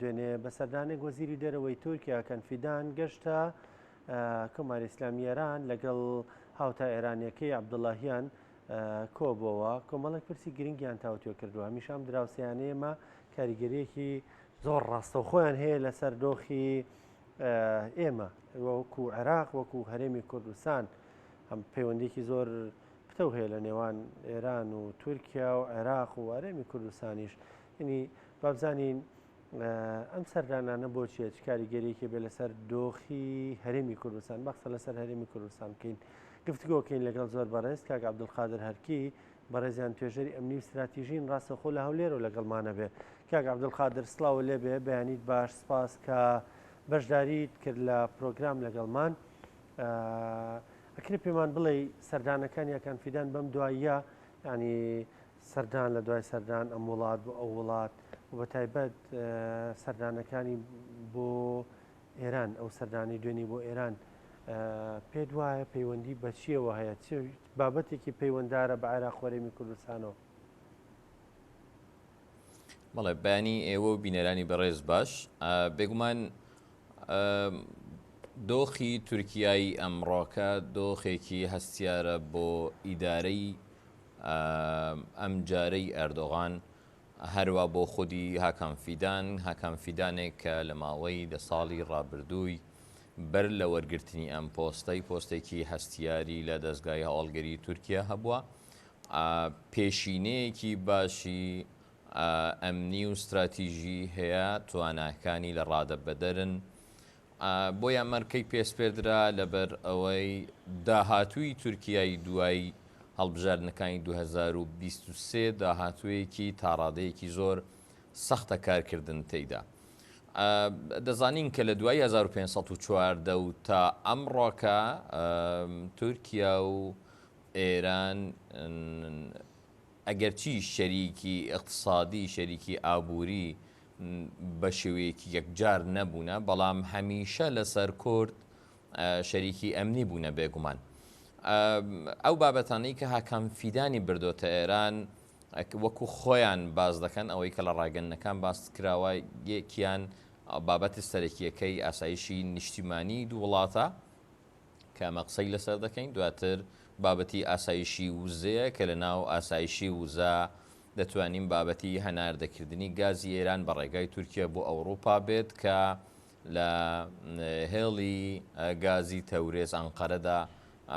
دوێنێ بە سەردانێک وەزیری دەرەوەی تورکیا هاکان فیدان گەشتە کۆماری ئیسلامی ئێران لەگەڵ هاوتا ئێرانیەکەی عەبدوڵاهیان کۆبۆوە کۆمەڵێک پرسی گرنگیان تاوتوێ کردووە هەمیشە ئەم دراوسێیانەی ئێمە کاریگەریەکی زۆر ڕاستەوخۆیان هەیە لەسەر دۆخی ئێمە وەکو عێراق وەکو هەرێمی کوردستان هەم پەیوەندێکی زۆر پتەو هەیە لە نێوان ئێران و تورکیا و عێراق و هەرێمی کوردستانیش ینی بابزانین ئەم سەردانانە بۆ چیە چ کاریگەریەکی بێ لەسەر دۆخی هەرێمی کوردستان بەخسە لەسەر هەرێمی کوردستان بکەین گفتگۆکەین لەگەڵ زۆر بەڕێز کاک عبدولقادر هەرکی بەڕێزیان توێژەری ئەمنی و ستراتیژین ڕاستەخۆ لە هەولێر و لەگەڵمانە بێ کاک عبدولقادر سڵاو لێبێ بەیانیت باش سپاس کە بەشداریت کرد لە پرۆگرام لەگەڵمان ئەکرێ پێمان بڵێ سەردانەکان یاکان فیدان بەم دواییە ینی سەردان لە دوای سەردان ئەم وڵات بۆ ئەو وڵات و بە تایبەت سەردانەکانی بۆ ئێران ئەو سەردانی دوێنی بۆ ئێران پێت وایە پەیوەندی بە چیەوە هەیە چ بابەتێکی پەیوەندارە بە عێراق هەرێمی کوردستانەوە؟ بەڵێ بەیانی ئێوە و بینەرانی بەڕێز باش بێگومان دۆخی تورکیای ئەمڕۆکە دۆخێکی هەستیارە بۆ ئیدارەی ئەمجارەی ئەردۆغان، هەروا بۆ خودی هاکان فیدان، هاکان فیدانێک کە لە ماوەی دە ساڵی ڕابردووی بەر لە وەرگرتنی ئەم پۆستەی، پۆستێکی هەستیاری لە دەزگای هەواڵگری تورکیا هەبووە، پێشینەیەکی باشی ئەمنی و ستراتیژی هەیە، تواناکانی لە ڕادەبەدەرن، بۆیە مەرکەی پێسپێردرا لەبەر ئەوەی داهاتووی تورکیای دوای هەڵبژاردنەکانی 2023 داهاتوویەکی تاڕادەیەکی زۆر سەختە کارکردن تێیدا. دەزانین کە لە دوای 1514 و تا ئەمڕۆکە تورکیا و ئێران ئەگەرچی شەریکی ئیقتسادی، شەریکی ئابووری بە شێوەیەکی یەکجار نەبوونە، بەڵام هەمیشە لەسەر کورد شەریکی ئەمنی بوونە بێگومان. ئەو بابەتانەی کە هاکان فیدانی بردۆتە ئێران وەکو خۆیان باس دەکەن، ئەوەی کە لە ڕاگەندنەکان باس کراوە یەکیان بابەتی سەرەکییەکەی ئاسایشی نیشتیمانی دوو وڵاتە، کە ئەمە قسەی لەسەر دەکەین، دواتر بابەتی ئاسایشی وزەیە کە لە ناو ئاسایشی وزە دەتوانین بابەتی هەناردەکردنی گازی ئێران بە ڕێگای تورکیا بۆ ئەوروپا بێت کە لە هێڵی گازی تەورێز ئەنقەرەدا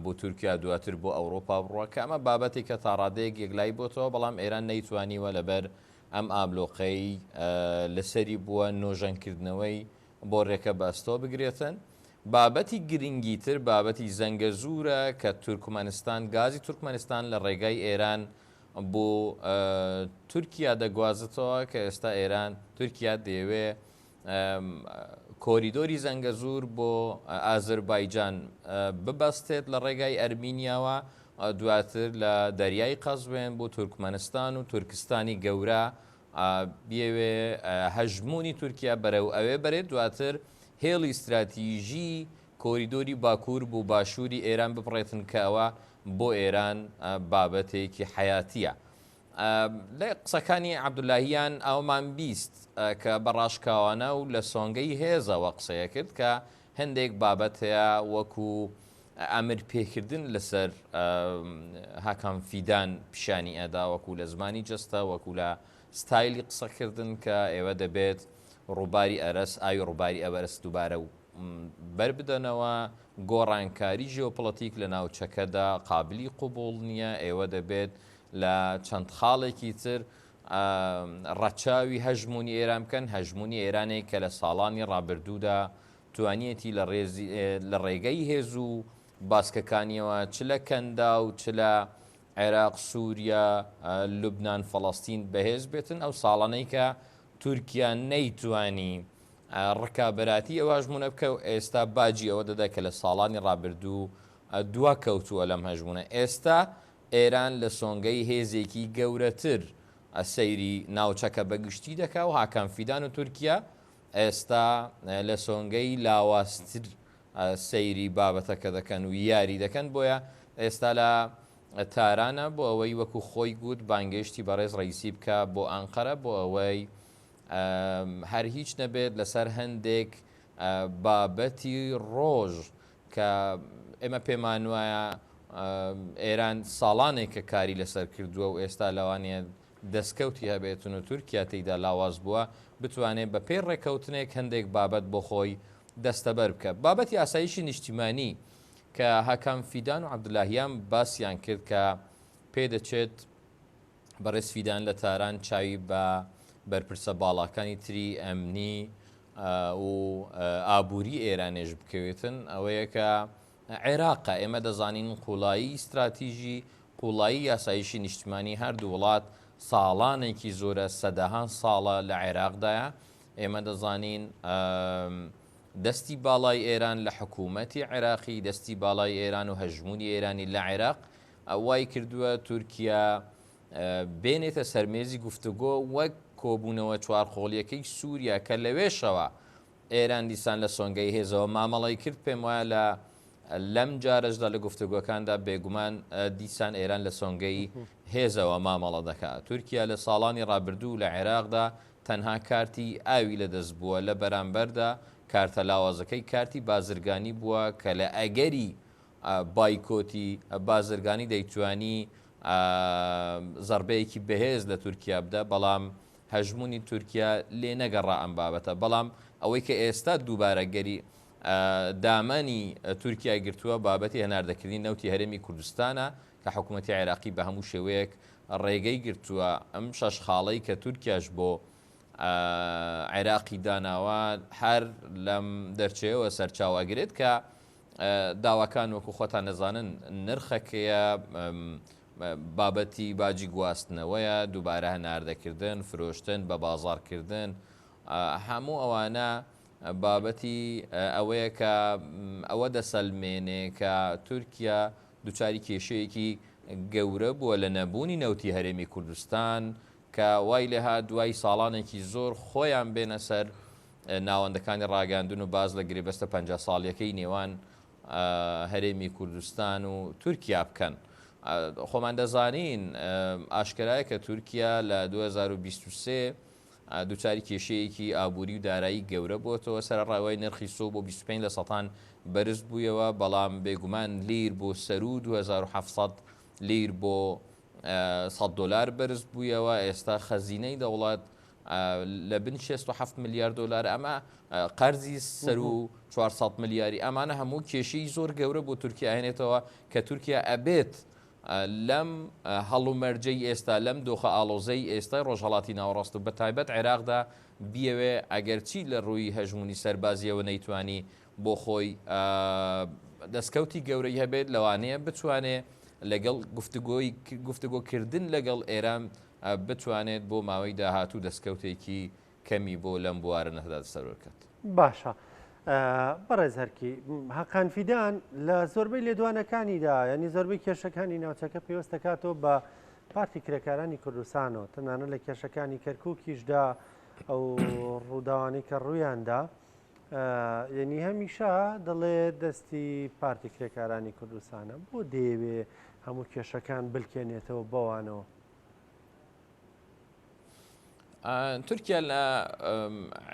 بۆ تورکیا دواتر بۆ ئەوروپا بڕە کە ئەمە بابەتێکە تاڕادەیەک یەکلایی بۆتەوە بەڵام ئێران نەیتوانیوە لەبەر ئەم ئابلۆقەی لەسەری بووە نۆژەنکردنەوەی بۆڕیەکە بە ئەستۆ بگرێتن. بابەتی گرنگی تر بابەتی زەنگەزوورە کە تورکمەنستان گازی تورکمەنستان لە ڕێگای ئێران بۆ تورکیا دەگوازێتەوە کە ئێستا ئێران تورکیا دەیەوێ کۆریدۆری زەنگەزوور بۆ ئازربایجان ببەستێت لە ڕێگای ئەرمینیاوە دواتر لە دەریای قەزوێن بۆ تورکمەنستان و تورکستانی گەورە بیەوێ هەژموونی تورکیا بەرەو ئەوێ بەرێت، دواتر هێڵی ستراتیژی کۆریدۆری باکوور بۆ باشووری ئێران ببڕێتن کە ئەوە بۆ ئێران بابەتێکی حەیاتییە. لە قسەکانی عەبدولاهیان ئەومان 20 کە بە ڕاشکاوانە و لە سۆنگەی هێزەوە قسەیە کرد کە هەندێک بابەت هەیە وەکو ئەمر پێکردن لەسەر هاکان فیدان پیشانی ئەدا وەکو لە زمانی جەستە وەکو لە ستایلی قسەکردن کە ئێوە دەبێت ڕووباری ئەرەس ئاوی ڕووباری ئەوەرس دووبارە و بەر بدەنەوە گۆڕانکاری ژیۆپڵەتیک لە ناوچەکەدا قابلی قوبوڵ نییە ئێوە دەبێت لە چەند خاڵێکی تر ڕەچاوی هەژمونی ئێران بکەن هەژمونی ئێرانێک کە لە ساڵانی ڕابردوودا توانیەتی لە ڕێزی لە ڕێگەی هێز و باسکەکانیەوە چ لە کەنداو چ لە عێراق سووریا لوبناان فەڵەستین بەهێز بێتن ئەو ساڵانەی کە تورکیا نەیتوانی ڕکابەراتی ئەو هەژمونە بکە و ئێستا باجی ئەوە دەدا کە لە ساڵانی ڕابردوو دوا کەوتووە لەم هەژمونە ئێستا ئێران لە سۆنگەی هێزێکی گەورەتر سەیری ناوچەکە بەگشتی دەکا و هاکان فیدان و تورکیا ئێستا لە سۆنگەی لاوازتر سەیری بابەتەکە دەکەن و یاری دەکەن، بۆیە ئێستا لە تارانە بۆ ئەوەی وەکو خۆی گوت بانگێشتی بەڕێز ڕەئیسی بکا بۆ ئەنقەرە بۆ ئەوەی. هەر هیچ نەبێت لەسەر هەندێک بابەتی ڕۆژ کە ئێمە پێمان وایە ئێران ساڵانێک کە کاری لەسەر کردووە و ئێستا لەوانەیە دەستکەوتی هەبێتن و تورکیا تێیدا لاواز بووە، بتوانێت بە پێی ڕێککەوتنێک هەندێک بابەت بۆ خۆی دەستەبەر بکە. بابەتی ئاسایشی نیشتیمانی کە هاکان فیدان و عەبدولاهیان باسیان کرد کە پێدەچێت بەڕێز فیدان لە تاران چاوی بە بەرپرسە باڵاکانی تری ئەمنی و ئابووری ئێرانێش بکەوێتن ئەوەیە کە عێراقە ئێمە دەزانین قوڵایی ستراتیژی قوڵایی یاسایشی نیشتمانی هەردوو وڵات ساڵانێکی زۆرە سەدەهان ساڵە لە عێراقدایە ئێمە دەزانین دەستی باڵای ئێران لە حکوومەتی عێراقی دەستی باڵای ئێران و هەژمونی ئێرانی لە عێراق وای کردووە تورکیا بێنێتە سەرمێزی گفتوگۆ وەک کۆبوونەوە چوارقۆڵیەکەی سووریا کە لەوێشەوە ئێران دیسان لە سۆنگەی هێزەوە مامەڵەی کرد پێم وایە لە لەم جارەشدا لە گفتوگۆکاندا بێگومان دیسان ئێران لە سۆنگەی هێزەوە مامەڵە دەکات. تورکیا لە ساڵانی ڕابردوو لە عێراقدا تەنها کارتی ئاوی لەدەست بووە، لە بەرامبەردا کارتە لاوازەکەی کارتی بازرگانی بووە کە لە ئەگەری بایکۆتی بازرگانی دەیتوانی زەڕبەیەکی بەهێز لە تورکیا بدا، بەڵام هەژموونی تورکیا لێ نەگەڕا ئەم بابەتە، بەڵام ئەوەی کە ئێستا دووبارە گەری دامانی تورکیای گرتووە بابەتی هەناردەکردنی نەوتی هەرێمی کوردستانە کە حکوومەتی عێراقی بە هەموو شێوەیەک ڕێگەی گرتووە ئەم شەش خاڵەی کە تورکیاش بۆ عێراقی داناوە هەر لەم دەرچەیەوە سەرچاو ئەگرێت کە داواکان وەکو خۆتان دەزانن نرخەکەیە بابەتی باجی گواستنەوەیە، دووبارە هەناردەکردن، فرۆشتن، بە بازاڕکردن، هەموو ئەوانە بابەتی ئەوەیە کە ئەوە دەسەلمێنێ کە تورکیا دوچاری کێشەیەکی گەورە بووە لە نەبوونی نەوتی هەرێمی کوردستان کە وای لێهات دوای ساڵانێکی زۆر خۆیان بێنە سەر ناوەندەکانی ڕاگەیاندن و باس لە گرێبەستە 50 ساڵیەکەی نێوان هەرێمی کوردستان و تورکیا بکەن. خۆمان دەزانین ئاشکرایە کە تورکیا لە 2023 دووچاری کێشەیەکی ئابووری و دارایی گەورە بۆتەوە سەرەڕای نرخی سۆ بۆ 25 لە سەتان بەرز بوویەوە بەڵام بێگومان لیر بۆ سەروو 2700 لیر بۆ 100 دلار بەرز بوویەوە ئێستا خەزینەی دەوڵەت لە بن 67 ملیار دلار ئەمە قەرزی سەروو 400 ملیاری ئەمانە هەموو کێشەی زۆر گەورە بۆ تورکیا هێنێتەوە کە تورکیا ئەبێت لەم هەڵومەرجەی ئێستا لەم دۆخە ئاڵۆزەی ئێستای ڕۆژهەڵاتی ناوەڕاست و بەتایبەت عێراقدا بیەوێ ئەگەرچی لە ڕووی هەژموونی سەربازیەوە نەیتوانی بۆ خۆی دەستکەوتی گەورەی هەبێت لەوانەیە بتوانێ لەگەڵ گفتوگۆی گفتوگۆکردن لەگەڵ ئێران بتوانێت بۆ ماوەی داهاتوو دەستکەوتێکی کەمی بۆ لەم بوارە نەدا سەرۆر کات. باشە بەڕێز هەرکی هەقان فیدان لە زۆربەی لێدوانەکانیدا ینی زۆربەی کێشەکانی ناوچەکە پێوەست دەکاتەوە بە پارتی کرێکارانی کوردستانەوە تەنانە لە کێشەکانی کەرککیشدا ئەو ڕووداوانەی کە ڕوویاندا یعنی هەمیشە دەڵێ دەستی پارتی کرێکارانی کوردستانە بۆ دەیەوێ هەموو کێشەکان بلکێنێتەوە بەوانەوە. تورکیا لە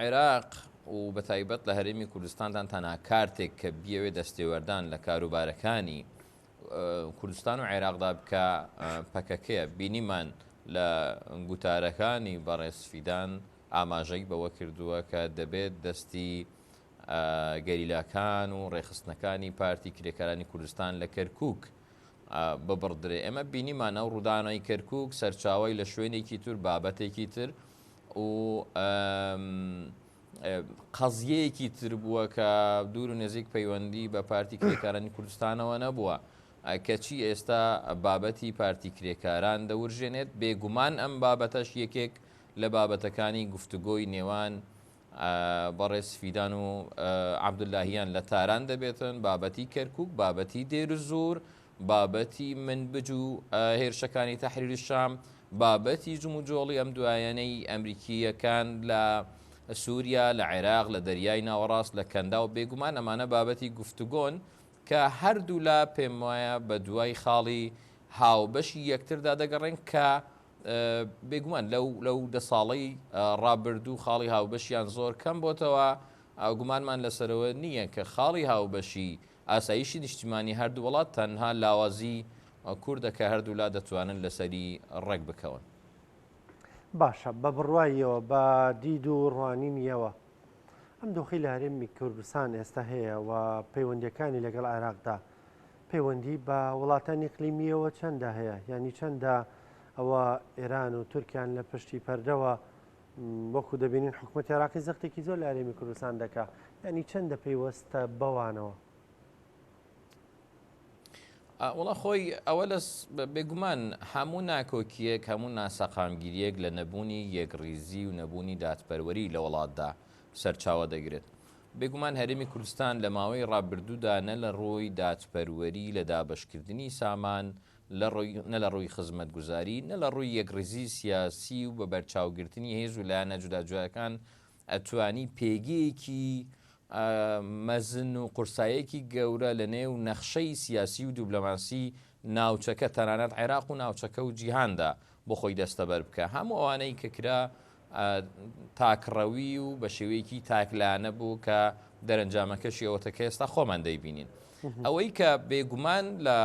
عێراق و بەتایبەت لە هەرێمی کوردستاندان تەنها کارتێک کە بیەوێ دەستێوەردان لە کاروبارەکانی کوردستان و عێراقدا بکە پەکەکەیە بینیمان لە گوتارەکانی بەڕێز فیدان ئاماژەی بەوە کردووە کە دەبێت دەستی گەریلاکان و ڕێخستنەکانی پارتی کرێکارانی کوردستان لە کەرکک ببڕدرێ. ئێمە بینیمان ئەو ڕوودانەی کەرکووک سەرچاوەی لە شوێنێکی تر بابەتێکی تر و قەزیەیەکی تر بووە کە دوور و نزیک پەیوەندی بە پارتی کرێکارانی کوردستانەوە نەبووە. کەچی ئێستا بابەتی پارتی کرێکاران دەورژێنێت بێگومان ئەم بابەتەش یەکێک لە بابەتەکانی گفتوگۆی نێوان بەڕێز فیدان و عەبدولاهیان لە تاران دەبێتن، بابەتی کەرکوک، بابەتی دێرزور، بابەتی منبج و هێرشەکانی تەحریر شام، بابەتی جموجۆڵی ئەم دوایەنەی ئەمریکییەکان لە سووریا، لە عێراق، لە دەریای ناوەڕاست، لە کەنداو، بێگومان ئەمانە بابەتی گفتوگۆن کە هەردوولا پێم وایە بە دوای خاڵی هاوبەشی یەکتردا دەگەڕێن کە بێگومان لەو لەو دە ساڵەی ڕابردوو خاڵی هاوبەشیان زۆر کەم بۆتەوە، گومانمان لەسەرەوە نییە کە خاڵی هاوبەشی ئاسایشی نیشتیمانی هەردوو وڵات تەنها لاوازی کوردە کە هەردوولا دەتوانن لەسەری ڕێک بکەون. باشە بە بڕوایەوە بە دید و ڕوانینیەوە ئەم دۆخی لە هەرێمی کوردستان ئێستا هەیە و پەیوەندیەکانی لەگەڵ عێراقدا پەیوەندی بە وڵاتانی ئیقلیمییەوە چەندە هەیە؟ یانی چەندە ئەوە ئێران و تورکیان لە پشتی پەردەوە وەکو دەبینین حکوومەتی عێراقی زەختێکی زۆر لە هەرێمی کوردستان دەکا یانی چەندە پەیوەستە بەوانەوە؟ وڵا خۆی ئەوە لە بێگومان هەموو ناکۆکیەک هەموو ناسەقامگیریەک لە نەبوونی یەکڕیزی و نەبوونی دادپەروەری لە وڵاتدا سەرچاوە دەگرێت. بێگومان هەرێمی کوردستان لە ماوەی ڕابردوودا نە لە ڕووی دادپەروەری لە دابەشکردنی سامان، لە ڕووی نە لە ڕووی خزمەتگوزاری، نە لە ڕووی یەکڕیزی سیاسی و بە بەرچاوگرتنی هێز و لایەنە جوداجوداکان توانی پێگەیەکی مەزن و قورسایەکی گەورە لە نێو نەخشەی سیاسی و دوبلەماسی ناوچەکە تەنانەت عێراق و ناوچەکە و جیهاندا بۆ خۆی دەستەبەر بکا. هەموو ئەوانەی کە کرا تاکڕەوی و بە شێوەیەکی تاکلایەنە بوو کە دەرەنجامەکەشی ئەوەتە کە ئێستا خۆمان دەیبینین. ئەوەی کە بێگومان لە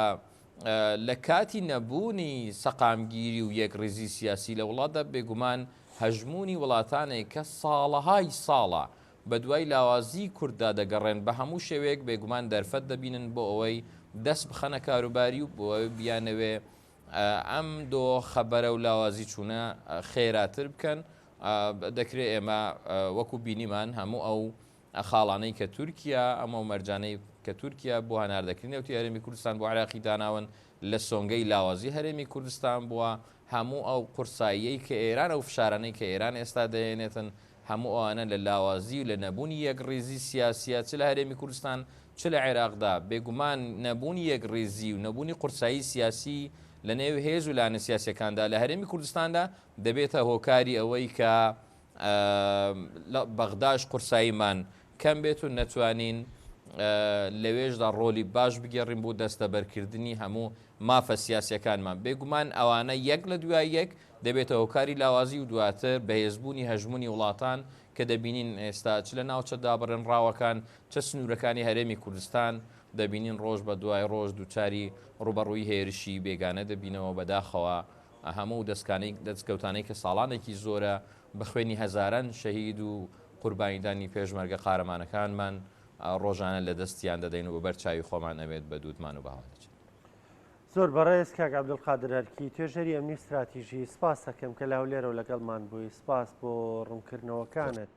لە کاتی نەبوونی سەقامگیری و یەکڕیزی سیاسی لە وڵاتدا بێگومان هەژموونی وڵاتانێک کە ساڵەهای ساڵە بە دوای لاوازی کورددا دەگەڕێن بە هەموو شێوەیەک بێگومان دەرفەت دەبینن بۆ ئەوەی دەست بخەنە کاروباری و بۆ ئەوەی بیانەوێ ئەم دۆخە بەرەو لاوازی چوونە خێراتر بکەن، دەکرێت ئێمە وەکو بینیمان هەموو ئەو خاڵانەی کە تورکیا ئەم ئەو مەرجانەی کە تورکیا بۆ هەناردەکردنی نەوتی هەرێمی کوردستان بۆ عێراقی داناون لە سۆنگەی لاوازی هەرێمی کوردستان بووە هەموو ئەو قورساییەی کە ئێران ئەو فشارانەی کە ئێران ئێستا دەیەنێتن هەموو ئەوانە لە لاوازی و لە نەبوونی یەکڕیزی سیاسییە چ لە هەرێمی کوردستان چ لە عێراقدا، بێگومان نەبوونی یەکڕیزی و نەبوونی قورسایی سیاسی لە نێو هێز و لایەنە سیاسییەکاندا لە هەرێمی کوردستاندا دەبێتە هۆکاری ئەوەی کە لە بەغداش قورساییمان کەم بێت و نەتوانین لەوێشدا ڕۆلی باش بگێڕین بۆ دەستەبەرکردنی هەموو مافە سیاسییەکانمان. بێگومان ئەوانە یەک لە دوای یەک دەبێتە هۆکاری لاوازی و دواتر بەهێزبوونی هەژموونی وڵاتان کە دەبینین ئێستا چ لە ناوچە دابڕێنڕاوەکان چ سنوورەکانی هەرێمی کوردستان دەبینین ڕۆژ بە دوای ڕۆژ دووچاری ڕووبەڕووی هێرشی بێگانە دەبینەوە بەداخەوە هەموو دەستکانەی دەستکەوتانەی کە ساڵانێکی زۆرە بە خوێنی هەزاران شەهید و قوربانیدانی پێشمەرگە قارەمانەکانمان ڕۆژانە لە دەستیان دەدەین و بەبەر چاوی خۆمان ئەوێت بە دووتمان و بەهاوار دەچێت. زۆر بەڕێز کاک عەبدولقادر ئەرکی، توێژەری ئەمنی و ستراتیژی، سپاست ئەکەم کە لە هەولێرەوە لەگەڵمان بووی، سپاس بۆ ڕوونکردنەوەکانت.